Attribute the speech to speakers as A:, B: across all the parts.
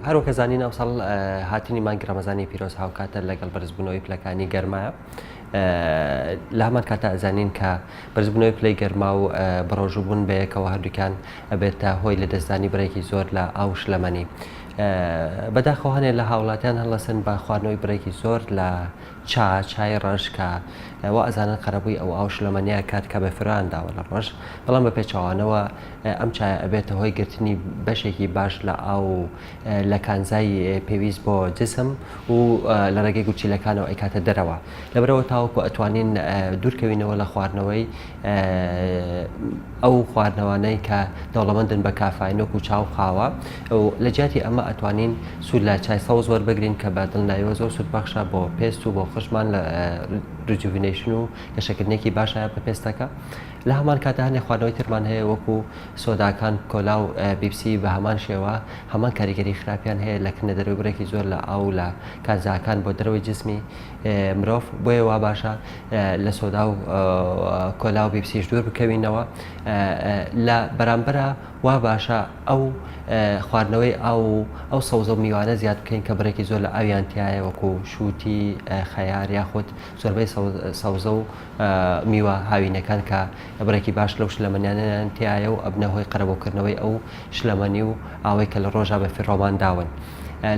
A: هەروەک ئەزانین ئەمساڵ هاتنی مانگی ڕەمەزانی پیرۆز هاوکاتە لەگەڵ بەرزبوونەوەی پلەکانی گەرمایە لە هەمان کاتە ئەزانین کە بەرزبوونەوەی پلەی گەرما و بەڕۆژووبوون بەیەکەوە هەردووکیان ئەبێتە هۆی لەدەستدانی بڕێکی زۆر لە ئاو و شلەمەنی. بەداخەوە هەنێ لە هاوڵاتیان هەڵەسن بە خواردنەوەی بڕێکی زۆر لە چا، چای ڕەش، کە وا ئەزانن قەرەبووی ئەو ئاو شلەمەنیە ئەکات کە بەفران داوە لە ڕۆژ، بەڵام بە پێچەوانەوە ئەم چایە ئەبێتە هۆی گرتنی بەشێکی باش لە ئاو و لە کانزای پێویست بۆ جسم و لە ڕێگەی گورچیلەکانەوە ئەیکاتە دەرەوە. لەبەرئەوە تاوەکو ئەتوانین دوورکەوینەوە لە خواردنەوەی ئەو خواردنەوانەی کە دەوڵەمەندن بە کافاین وەکو چا و قاوە و لە جیاتی ئەمە ئەتوانین سوود لە چای سەوز وەربگرین کە بە دڵنیاییەوە زۆر سوودبەخشە بۆ پێست و بۆ قژمان لە rejuvenation و گەشەکردنێکی باشە بە پێستەکە. لە هەمان کاتدا هەندێک خواردنەوەی ترمان هەیە وەکو سۆداکان، کۆلا و بیپسی بە هەمان شێوە هەمان کاریگەری خراپیان هەیە لە کردنە دەرەوەی بڕێکی زۆر لە ئاو و لە کانزاکان بۆ دەرەوەی جسمی مرۆڤ، بۆیە وا باشە لە سۆدا و کۆلا و بیپسیش دوور بکەوینەوە. لە بەرامبەرا وا باشە ئەو خواردنەوەی ئاو و ئەو سەوزە و میوانە زیاد بکەین کە بڕێکی زۆر لە ئاویان تیایە وەکو شووتی، خەیار یاخود زۆربەی سەوزە و میوە هاوینەکان کە بڕێکی باش لەو شلەمەنیانەیان تیایە و ئەبنە هۆی قەرەبووکردنەوەی ئەو شلەمەنی و ئاوەی کە لە ڕۆژا بە فیڕۆمان داون.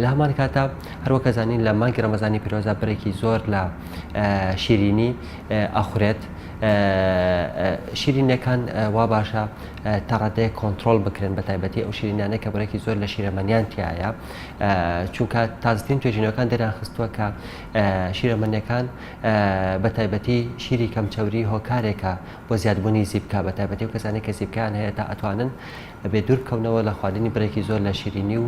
A: لە هەمان کاتا هەروەک ئەزانین لە مانگی ڕەمەزانی پیرۆزا بڕێکی زۆر لە شیرینی ئەخورێت. شیرینیەکان وا باشە تا ڕادەیەک کۆنترۆڵ بکرێن بە تایبەتی ئەو شیرینانەی کە بڕێکی زۆر لە شیرەمەنیان تیایە چونکە تازترین توێژینەوەکان دەریان خستووە کە شیرەمەنیەکان بە تایبەتی شیری کەم چەوری هۆکارێکە بۆ زیادبوونی زیپکە بە تایبەتی ئەو کەسانەی کە زیپکەیان هەیە تا ئەتوانن ئەبێت دوور بکەونەوە لە خواردنی بڕێکی زۆر لە شیرینی و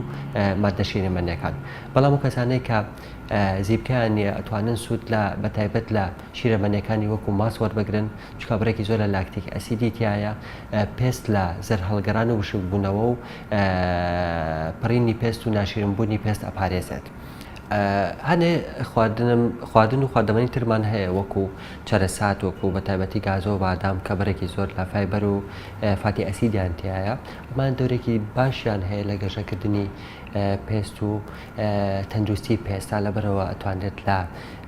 A: ماددە شیرەمەنیەکان بەڵام ئەو کەسانەی کە زیپکەیان نییە ئەتوانن سوود لە بە تایبەت لە شیرەمەنیەکانی وەکو ماست وەربگرن چونکە بڕێکی زۆر لە lactic acid ی تیایە پێست لە زەرد هەڵگەڕان و وشکبوونەوە و پڕینی پێست و ناشیرنبوونی پێست ئەپارێزێت. هەنێ خواردنم خواردن و خواردەمەنی ترمان هەیە وەکو چەرەسات وەکو بە تایبەتی گازۆ و بادام کە بڕێکی زۆر لە fiber و fatty acid یان تیایە ئەمان دەورێکی باشیان هەیە لە گەشەکردنی پێست و تەندروستی پێستا لەبەرەوە ئەتوانرێت لە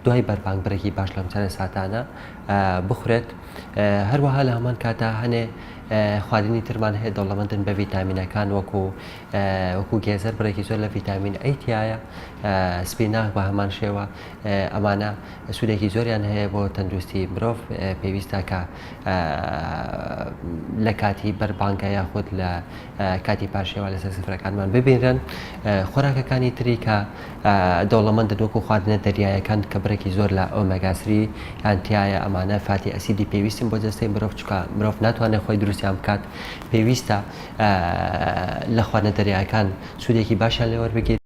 A: دوای بەربانگ بڕێکی باش لەم چەرەساتانە بخورێت هەروەها لە هەمان کاتا هەنێ خواردنی ترمان هەیە دەوڵەمەندن بە ڤیتامینەکان وەکو وەکو گێزەر بڕێکی زۆر لە ڤیتامین A تیایە، سپیناخ بە هەمان شێوە، ئەمانە سوودێکی زۆریان هەیە بۆ تەندروستی مرۆڤ، پێویستە کە لە کاتی بەربانگە یاخود لە کاتی پارشێوە لەسەر سفرەکانمان ببینرێن. خۆراکەکانی تری کە دەوڵەمەندن وەکو خواردنە دەریایەکان کە بڕێکی زۆر لە omega three یان تیایە، ئەمانە fatty acid ی پێویستن بۆ جەستەی مرۆڤ، چونکە مرۆڤ ناتوانێت خۆی دروستیان بکات، پێویستە لە خواردنە دەریایەکان سوودێکی باشیان لێ وەربگیرێت.